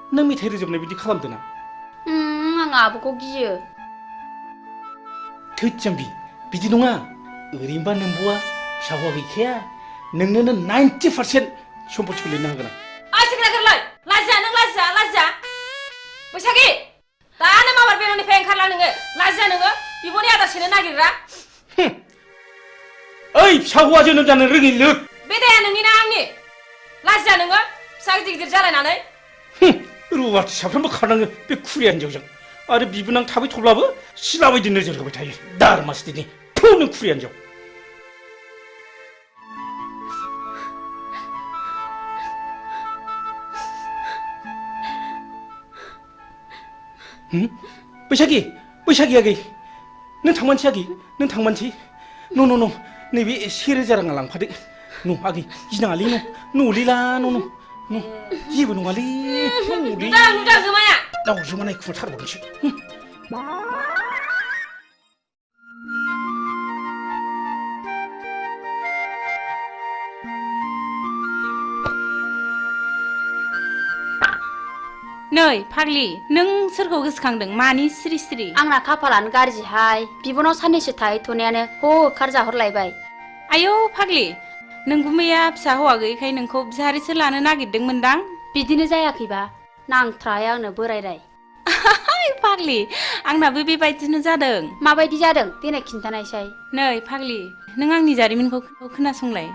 नों मेथाइ रोजाबनाय बिदि खालामदों ना? आं आब'खौ गियो। थैद जाम्बि बिदि नङा। ओरैनोबा नोंब'आ फिसा हौवा गैखाया। नोंनोनो 90% सम्पथिखौ लिरनो हागोन आं। आसिग्रागोरलाय लाजिया नों लाजिया बैसागि दानो माबार बेननिफ्राय ओंखारला नोङो लाजिया नोङो बिब'नि आदार सेनो नागिरग्रा। ओइ फिसा हौवा जोनोम जानो रोङि लोग। बे दाया नोंनि ना आंनि लाजिया नोङो फिसा गिदिर गिदिर जालायनानै। रुवाथि साफ्रोमबो खारनाङो बे खुरिया हिन्जावजों। आरो बिबोनां थाबै थब्लाबो सिला बायदि नोजोर होबाय थायो। दारमासथिनि थौ नों खुरिया हिन्जाव। बैसागि आगै नों थांमानसै आगै नों थांमानसै। न' नैबे 1000 राङा लांफादो। न' आगै गिनाङालै न'लिला न' जेबो नङालै नुदां गोमाया दाउजोमा नायखुमाथारबावदोंसो। नै फाग्लि नों सोरखौ गोसोखांदों मानि सिरि आंना खाफालानो गाज्रिहाय बिबनाव साननैसो थाहैथ'नायानो होखार जाहरलायबाय। आयौ फाग्लि नों गुमैया फिसा हौवा गैयैखाय नोंखौ बिहारिसो लानो नागिरदोंमोनदां। बिदिनो जायाखैबा नांथ्राहाय आंनो बोरायराय। फाग्लि आंनाबो बेबायदिनो जादों। माबायदि जादों देनाय खिन्थानायसाय। नै फाग्लि नों आंनि जारिमिनखौ खोनासंलाय।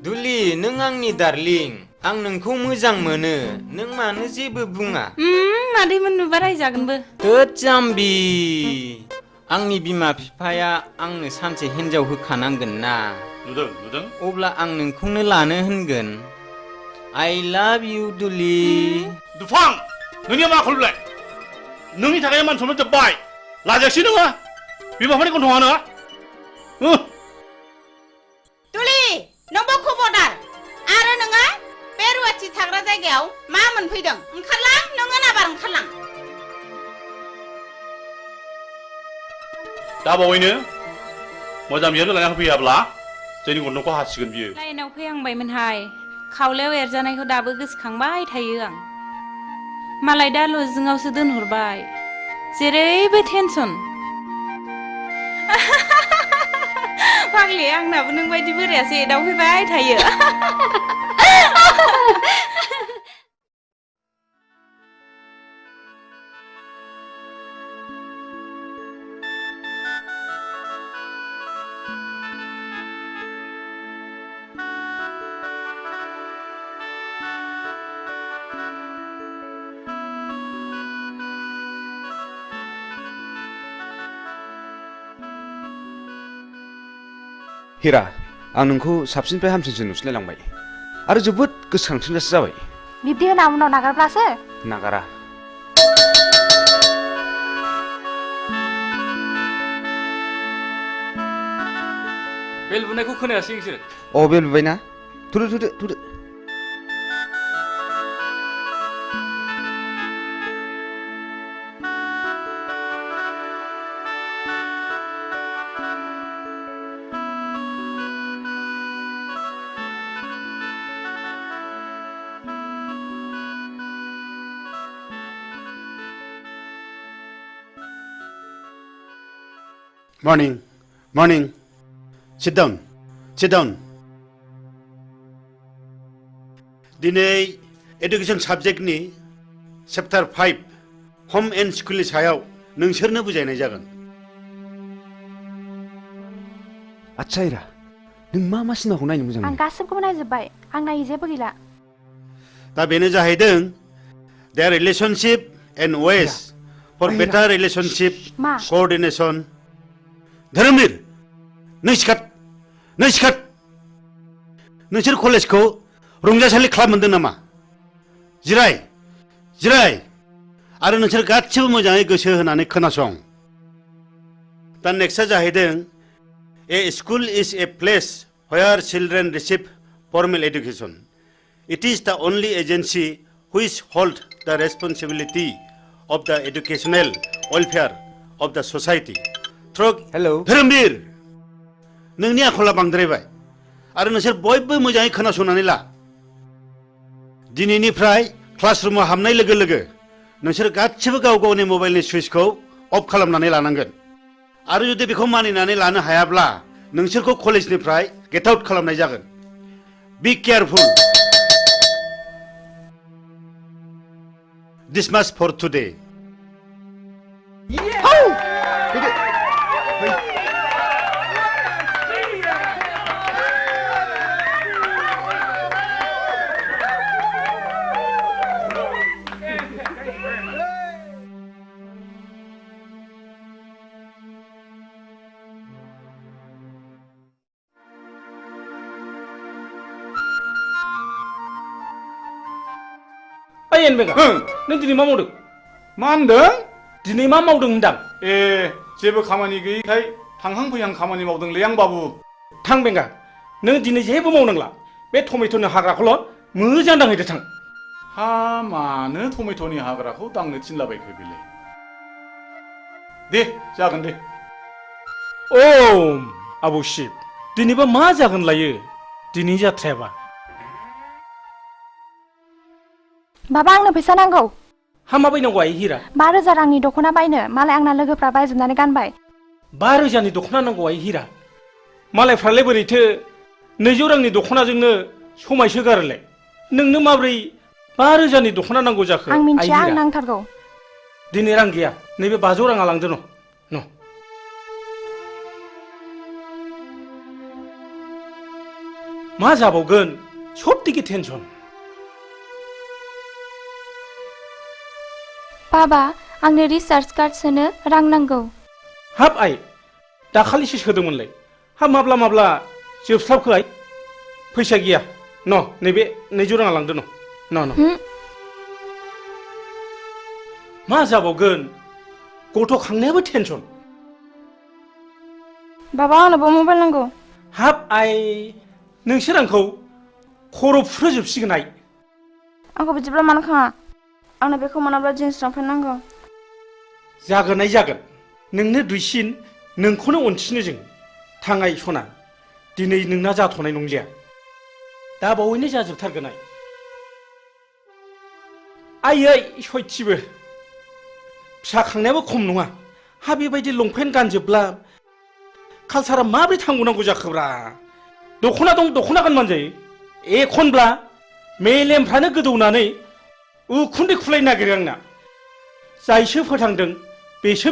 दुलि नों आंनि डार्लिं आं नोंखौ मोजां मोनो। नों मानो जेबो बुङा? मादैमोन नुबा रायजागोनबो। थोद जाम्बि आंनि बिमा बिफाया आंनो सानसे हिन्जाव होखानांगोन ना। नुदों अब्ला आं नोंखौनो लानो होनगोन। I love you दुलि। दुफां नोंनिया मा खलबलाय? नोंनि थाखाय मान सनमान जोब्बाय। लाजायासै नोङो बिमाफोरनि गन्थङा नोङो। दुलि नोंबो खबरदार आरो नोङो बे रुवाथि थाग्रा जायगायाव मा मोनफैदों? ओंखारलां नोङो नाबार ओंखारलां। दा बावैनो मोजां बिहामजो लायना होफैयाब्ला जोंनि गन्थंखौ हासिगोन बियो। लाइनाव फैहांबायमोनहाय खावलायाव एरजानायखौ दाबो गोसोखांबाय थायो आं। मालाय दा लजिंआवसो दोनहरबाय जेरैबो टेनसन। फाग्लि आंनाबो नों बायदि बोरायासो एदावफैबाय थायो। हिरा आं नोंखौ साबसिननिफ्राय हामसिनसो नुसिनलायलांबाय आरो जोबोद गोसोखांसिनगासो जाबाय। बिब्दि होना उनाव नागारब्लासो? नागारा। बेल बुनायखौ खोनायासै नोंसोर? बेल बुबायना? थुदो। Morning. Sit down. दिनै एडुकेशन साबजेक्टनि चैप्टार 5 होम एंड स्कुलनि सायाव नोंसोरनो बुजायनाय जागोन। आच्छा हिरा नों मा सिनेमाखौ नायनो मोजां मोनो? आं गासिबखौबो नायजोब्बाय। आं नायै जेबो गैला। दा बेनो जाहैदों their relationship and ways for better relationship coordination। धोरोमनिर नों सिखात नोंसोर कलेजखौ रंजासालि क्लाब मोनदों नामा? जिराय आरो नोंसोर गासिबो मोजाङै गोसो होनानै खोनासं। दा नेक्स्टआ जाहैदों A school is a place where children receive formal education. It is the only agency which holds the responsibility of the educational welfare of the society. Through Hello. धोरोमबीर नोंनि आखला बांद्रायबाय आरो नोंसोर बयबो मोजाङै खोनासंनानै ला दिनैनिफ्राय क्लासरुमाव हाबनाय लोगो लोगो नोंसोर गासिबो गाव गावनि मबाइलनि सुइचखौ अफ खालामनानै लानांगोन आरो जुदि बेखौ मानिनानै लानो हायाब्ला नोंसोरखौ कलेजनिफ्राय गेट आउट खालामनाय जागोन बी केयारफुल दिस माच फर टुडे ओइ एनबेगा नों दिनै मा मावदों मा होनदों दिनै मा मावदों होनदां ए जेबो खामानि गैयैखाय थांहां फैहां खामानि मावदोंलै आं बाबु थां बेंगा नों दिनै जेबो मावनांला बे टमेट'नि हाग्राखौल' मोजां दांहैदो थां हा मानो टमेट'नि हाग्राखौ दांनो थिनलाबायखो बेलाय दे जागोन दे ओ आबौ शिब दिनैबा मा जागोन लायो दिनै जाथ्रायाबा बाबा आंनो फैसा नांगौ हा मा बायनांगौ आइ हिरा 5,000 रांनि दख'ना बायनो मालाय आंना लोगोफ्रा बायजोबनानै गानबाय 5,000नि दख'ना नांगौ आइ हिरा मालायफ्रालाय बोरैथो 200 रांनि दख'नाजोंनो समायसोगारोलाय नोंनो माब्रै 5,000नि दख'ना नांगौ जाखो आं मिन्थिया आं नांथारगौ दिनै रां गैया नैबे 500 राङा लांदो न मा जाबावगोन सबथिके टेनसन बाबा आंनो रिचार्ज कार्ड सोनो रां नांगौ हाब आइ दाखालिसो सोदोंमोनलाय हाब माब्ला जोबस्लाबखो आइ फैसा गैया न नैबे 200 राङा लांदो न मा जाबावगोन गथ' खांनायाबो टेनसन बाबा आंनोबो मबाइल नांगौ हाब आइ नोंसोर आंखौ खर' फुरहोजोबसिगोन आइ आंखौ बिदिब्ला मानो खाङा आंनो बेखौ मोनाब्ला जिन्स लंपेन्ट नांगौ जागोन आइ जागोन नोंनो दुइसिन नोंखौनो अनसिनो जों थाङाय सना दिनै नोंना जाथ'नाय नंलिया दा बावैनो जाजोबथारगोन आइ सयथिबो फिसा खांनायाबो खम नङा हा बेबायदि लंपेन्ट गानजोबब्ला कालसारा माबोरै थांगौनांगौ जाखोब्रा दख'ना दं दख'ना गानबानो जायो एखनब्ला मेलेमफ्रानो गोदौनानै उखुन्दै खुलायनो नागिरो आंना जायसो फोथांदों बेसो